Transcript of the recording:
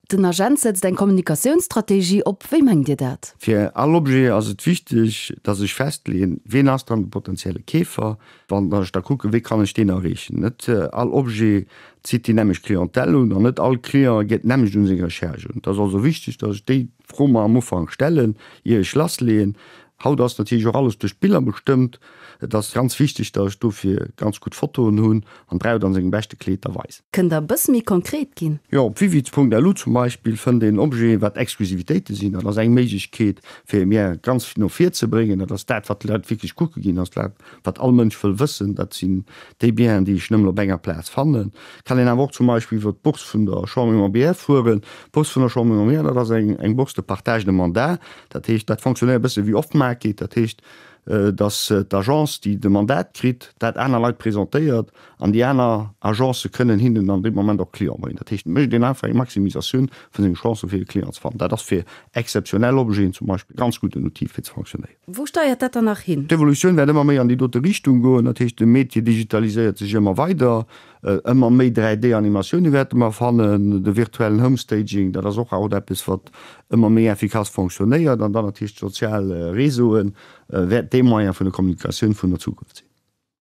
Den Agent setzt eng Kommunikatiounsstrategie op. Wéi mengt Dir dat? Fir all Objet ass et wichteg, dass ech festleeën, wien ass dann de potenzielle Keefer. Wann ech da kucken, wéi kann ech deen erreechen. Net all Objet zitt déi nämmlecht Clientèle un an net all Client geet d'nämmlecht un seng Recherche un. Et ass also wichteg, dass ech déi Fro mer am Ufank stellen, ier ech lassleeën. Haut ass natierlech och alles duerch d'Biller bestëmmt. Et ass ganz wichteg, datt ech dofir ganz gutt Fotoen hunn an d'Braut an sengem beschte Kleed da weisen. Kënnt Der e bësse méi konkret ginn? Jo, op viviz.lu zum Beispill fënnt een Objeten, wat Exklusivitéite sinn. Dat ass eng Méiglechkeet, fir e Bien ganz no vir ze bréngen. Dat ass dat, wat d'Leit wierklech kucke ginn, dat ass dat, wat all Mënsch wëll wëssen. Dat sinn déi Bienen, déi ech nëmmen op enger Plaz fannen. Kann een awer och zum Beispill iwwer d'Bourse vun der Chambre immobilière fueren. D'Bourse vun der Chambre immobilière, dat ass eng Bourse de partage de mandat. Dat heescht, dat fonctionnéiert e bësse wéi Off-Market. Dat heescht, dass d'Agence, déi de Mandat kritt, dat aner Leit presentéiert an déi aner Agencë kënnen hinnen an deem Moment och Cliente bréngen. Dat heescht, et mécht een einfach eng Maximisatioun vun senge Chancen, fir e Client ze fannen. Dat ass fir exzeptionell Objeten zum Beispill e ganz gudden Outil, fir ze fonctionnéieren. Wou steiert dat dann nach hin? D'Evolutioun wäert ëmmer méi an déi dote Richtung goen. Dat heescht, de Métier digitaliséiert sech ëmmer weider. Ëmmer méi 3D-Animatioune wäerte mer fannen. De virtuellen Homestaging, dat ass och haut eppes, wat ëmmer méi effikass fonctionnéiert. An dann natierlech d'sozial Réseaue wäert dee Moyen vun der Kommunikatioun vun der Zukunft sinn.